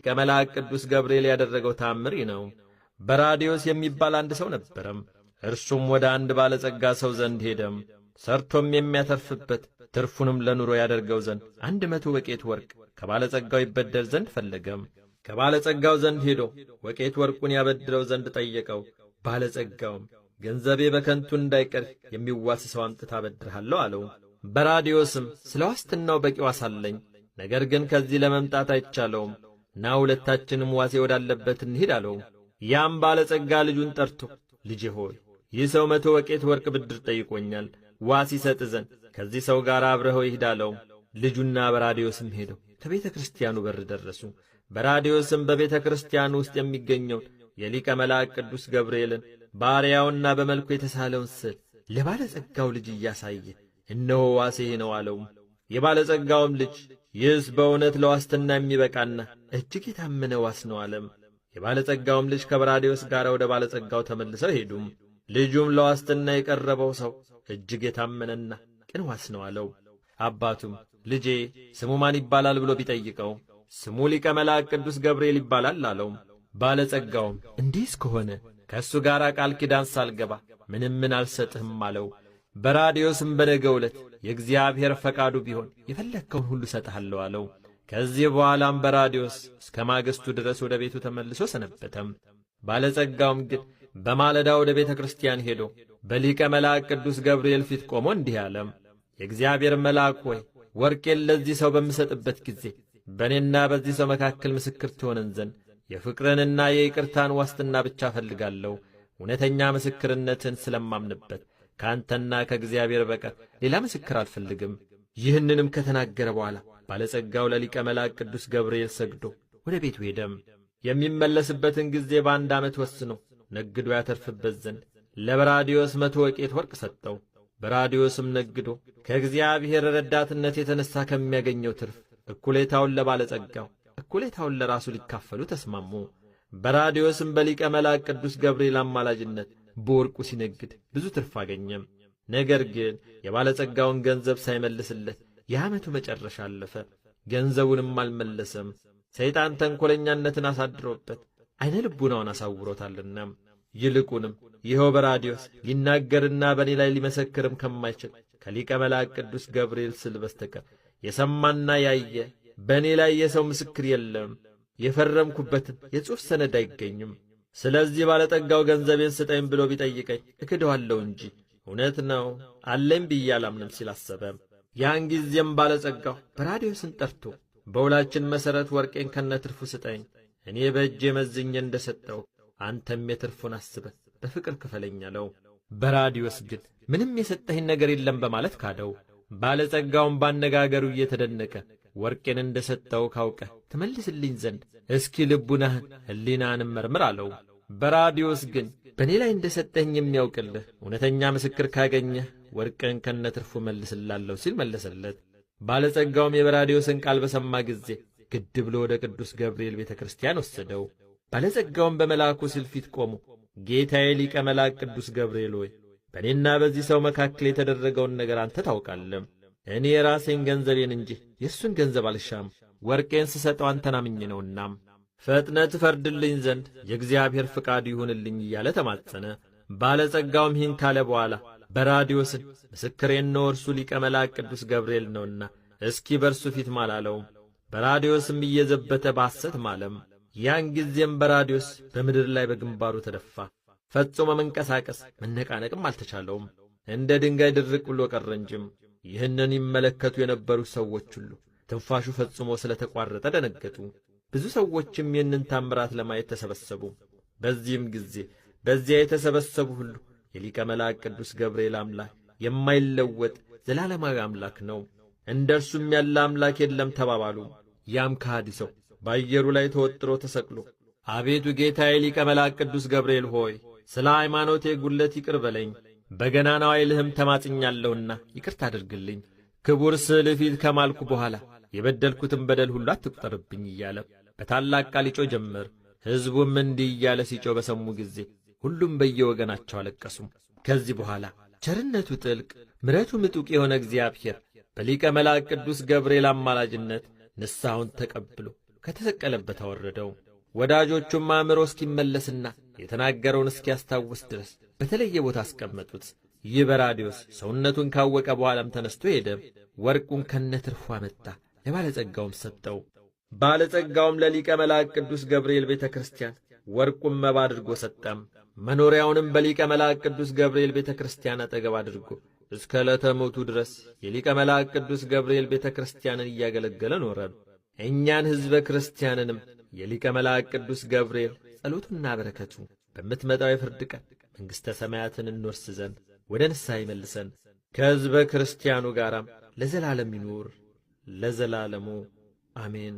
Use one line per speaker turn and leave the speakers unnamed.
ሊቀ መልአክ ቅዱስ ገብርኤል ያደረገው ታምር ነው። በራዲዮስ የሚባል አንድ ሰው ነበረም። እርሱም ወደ አንድ ባለጸጋ ሰው ዘንድ ሄደም። ሰርቶም የሚያተርፍበት ትርፉንም ለኑሮ ያደርገው ዘንድ 100 ወቄት ወርቅ ከባለጸጋው ይበደር ዘንድ ፈለገም። ከባለጸጋው ዘንድ ሄዶ ወቄት ወርቁን ያበድረው ዘንድ ጠየቀው። ባለጸጋውም ገንዘቤ በከንቱ እንዳይቀር የሚዋስ ሰው አምጥታ አበድርሃለሁ አለው። በራዲዮስም ስለ ዋስትናው በቂ ዋስ አለኝ፣ ነገር ግን ከዚህ ለመምጣት አይቻለውም፣ ና ሁለታችንም ዋሴ ወዳለበት እንሂድ አለው። ያም ባለጸጋ ልጁን ጠርቶ ልጄ ሆይ ይህ ሰው 100 ወቄት ወርቅ ብድር ጠይቆኛል፣ ዋስ ይሰጥ ዘንድ ከዚህ ሰው ጋር አብረኸው ይሂድ አለው። ልጁና በራዲዮስም ሄደው ከቤተ ክርስቲያኑ በር ደረሱ። በራዲዮስም በቤተ ክርስቲያኑ ውስጥ የሚገኘውን የሊቀ መልአክ ቅዱስ ገብርኤልን ባሪያውና በመልኩ የተሳለውን ስዕል ለባለጸጋው ልጅ እያሳየ እነሆ ዋሴ ነው አለው። የባለጸጋውም ልጅ ይህስ በእውነት ለዋስትና የሚበቃና እጅግ የታመነ ዋስ ነው አለም። የባለጸጋውም ልጅ ከበራዲዮስ ጋር ወደ ባለጸጋው ተመልሰው ሄዱም። ልጁም ለዋስትና የቀረበው ሰው እጅግ የታመነና ቅን ዋስ ነው አለው። አባቱም ልጄ ስሙ ማን ይባላል ብሎ ቢጠይቀው ስሙ ሊቀ መልአክ ቅዱስ ገብርኤል ይባላል አለው። ባለጸጋውም እንዲህስ ከሆነ ከእሱ ጋር ቃል ኪዳን ሳልገባ ምንም ምን አልሰጥህም አለው። በራዲዮስም በነገው ዕለት የእግዚአብሔር ፈቃዱ ቢሆን የፈለግከውን ሁሉ እሰጥሃለሁ አለው። ከዚህ በኋላም በራዲዮስ እስከ ማግስቱ ድረስ ወደ ቤቱ ተመልሶ ሰነበተም። ባለጸጋውም ግን በማለዳ ወደ ቤተ ክርስቲያን ሄዶ በሊቀ መልአክ ቅዱስ ገብርኤል ፊት ቆሞ እንዲህ አለም። የእግዚአብሔር መልአክ ሆይ ወርቄን ለዚህ ሰው በምሰጥበት ጊዜ በእኔና በዚህ ሰው መካከል ምስክር ትሆነን ዘንድ የፍቅርንና የይቅርታን ዋስትና ብቻ እፈልጋለሁ። እውነተኛ ምስክርነትን ስለማምንበት ከአንተና ከእግዚአብሔር በቀር ሌላ ምስክር አልፈልግም። ይህንንም ከተናገረ በኋላ ባለጸጋው ለሊቀ መልአክ ቅዱስ ገብርኤል ሰግዶ ወደ ቤቱ ሄደም። የሚመለስበትን ጊዜ በአንድ ዓመት ወስኖ ነግዶ ያተርፍበት ዘንድ ለበራዲዮስ 100 ወቄት ወርቅ ሰጠው። በራዲዮስም ነግዶ ከእግዚአብሔር ረዳትነት የተነሣ ከሚያገኘው ትርፍ እኩሌታውን ለባለጸጋው እኩሌታውን ለራሱ ሊካፈሉ ተስማሙ። በራዲዮስም በሊቀ መልአክ ቅዱስ ገብርኤል አማላጅነት በወርቁ ሲነግድ ብዙ ትርፍ አገኘም። ነገር ግን የባለጸጋውን ገንዘብ ሳይመልስለት የዓመቱ መጨረሻ አለፈ። ገንዘቡንም አልመለሰም። ሰይጣን ተንኰለኛነትን አሳድሮበት ዐይነ ልቡናውን አሳውሮታልና። ይልቁንም ይኸው በራዲዮስ ሊናገርና በእኔ ላይ ሊመሰክርም ከማይችል ከሊቀ መልአክ ቅዱስ ገብርኤል ስል በስተቀር የሰማና ያየ በእኔ ላይ የሰው ምስክር የለም፣ የፈረምኩበትም የጽሑፍ ሰነድ አይገኝም። ስለዚህ ባለጠጋው ገንዘቤን ስጠኝ ብሎ ቢጠይቀኝ እክደዋለሁ እንጂ እውነት ነው አለኝ ብዬ አላምንም ሲል አሰበ። ያን ጊዜም ባለጸጋው በራዲዮስን ጠርቶ በውላችን መሠረት ወርቄን ከነትርፉ ስጠኝ፣ እኔ በእጄ መዝኜ እንደ ሰጠው አንተም የትርፉን አስበህ በፍቅር ክፈለኝ አለው። በራዲዮስ ግን ምንም የሰጠኸኝ ነገር የለም በማለት ካደው። ባለጸጋውን ባነጋገሩ እየተደነቀ ወርቄን እንደ ሰጠው ካውቀህ ትመልስልኝ ዘንድ እስኪ ልቡናህን ሕሊናህንም መርምር አለው። በራዲዮስ ግን በእኔ ላይ እንደ ሰጠኸኝ የሚያውቅልህ እውነተኛ ምስክር ካገኘህ ወርቅን ከነትርፉ መልስላለሁ ሲል መለሰለት። ባለጸጋውም የበራዲዮስን ቃል በሰማ ጊዜ ግድ ብሎ ወደ ቅዱስ ገብርኤል ቤተ ክርስቲያን ወሰደው። ባለጸጋውም በመልአኩ ስዕል ፊት ቆሞ ጌታዬ ሊቀ መልአክ ቅዱስ ገብርኤል ሆይ በእኔና በዚህ ሰው መካከል የተደረገውን ነገር አንተ ታውቃለህ። እኔ የራሴን ገንዘቤን እንጂ የእሱን ገንዘብ አልሻም፣ ወርቄን ስሰጠው አንተን አምኜ ነውና ፈጥነ ትፈርድልኝ ዘንድ የእግዚአብሔር ፍቃድ ይሁንልኝ እያለ ተማጸነ። ባለጸጋውም ይህን ካለ በኋላ በራዲዮስን ምስክሬን ነው እርሱ ሊቀ መልአክ ቅዱስ ገብርኤል ነውና እስኪ በእርሱ ፊት ማላለው። በራዲዮስም እየዘበተ ባሰት ማለም። ያን ጊዜም በራዲዮስ በምድር ላይ በግንባሩ ተደፋ። ፈጽሞ መንቀሳቀስ መነቃነቅም አልተቻለውም። እንደ ድንጋይ ድርቅ ብሎ ቀረ እንጂም። ይህንን ይመለከቱ የነበሩ ሰዎች ሁሉ ትንፋሹ ፈጽሞ ስለተቋረጠ ደነገጡ። ብዙ ሰዎችም ይህንን ታምራት ለማየት ተሰበሰቡ። በዚህም ጊዜ በዚያ የተሰበሰቡ ሁሉ የሊቀ መልአክ ቅዱስ ገብርኤል አምላክ የማይለወጥ ዘላለማዊ አምላክ ነው፣ እንደ እርሱም ያለ አምላክ የለም ተባባሉ። ያም ከሃዲ ሰው በአየሩ ላይ ተወጥሮ ተሰቅሎ አቤቱ ጌታዬ ሊቀ መልአክ ቅዱስ ገብርኤል ሆይ ስለ ሃይማኖቴ ጉድለት ይቅር በለኝ፣ በገናናው ኃይልህም ተማጽኛለሁና ይቅርታ አድርግልኝ፣ ክቡር ስዕልህ ፊት ከማልኩ በኋላ የበደልኩትን በደል ሁሉ አትቁጠርብኝ እያለ በታላቅ ቃል ይጮህ ጀመር። ሕዝቡም እንዲህ እያለ ሲጮህ በሰሙ ጊዜ ሁሉም በየወገናቸው አለቀሱ። ከዚህ በኋላ ቸርነቱ ጥልቅ ምሕረቱ ምጡቅ የሆነ እግዚአብሔር በሊቀ መልአክ ቅዱስ ገብርኤል አማላጅነት ንስሐውን ተቀብሎ ከተሰቀለበት አወረደው። ወዳጆቹም አእምሮ እስኪመለስና የተናገረውን እስኪያስታውስ ድረስ በተለየ ቦታ አስቀመጡት። ይህ በራዲዮስ ሰውነቱን ካወቀ በኋላም ተነስቶ ሄደ። ወርቁን ከነትርፉ አመጣ፣ ለባለጸጋውም ሰጠው። ባለጸጋውም ለሊቀ መልአክ ቅዱስ ገብርኤል ቤተ ክርስቲያን ወርቁን መባ አድርጎ ሰጠም። መኖሪያውንም በሊቀ መልአክ ቅዱስ ገብርኤል ቤተ ክርስቲያን አጠገብ አድርጎ እስከ ዕለተ ሞቱ ድረስ የሊቀ መልአክ ቅዱስ ገብርኤል ቤተ ክርስቲያንን እያገለገለ ኖረ። እኛን ሕዝበ ክርስቲያንንም የሊቀ መልአክ ቅዱስ ገብርኤል ጸሎቱና በረከቱ በምትመጣው የፍርድ ቀን መንግሥተ ሰማያትን እንወርስ ዘንድ ወደ ንስሐ ይመልሰን፣ ከሕዝበ ክርስቲያኑ ጋራም ለዘላለም ይኑር ለዘላለሙ አሜን።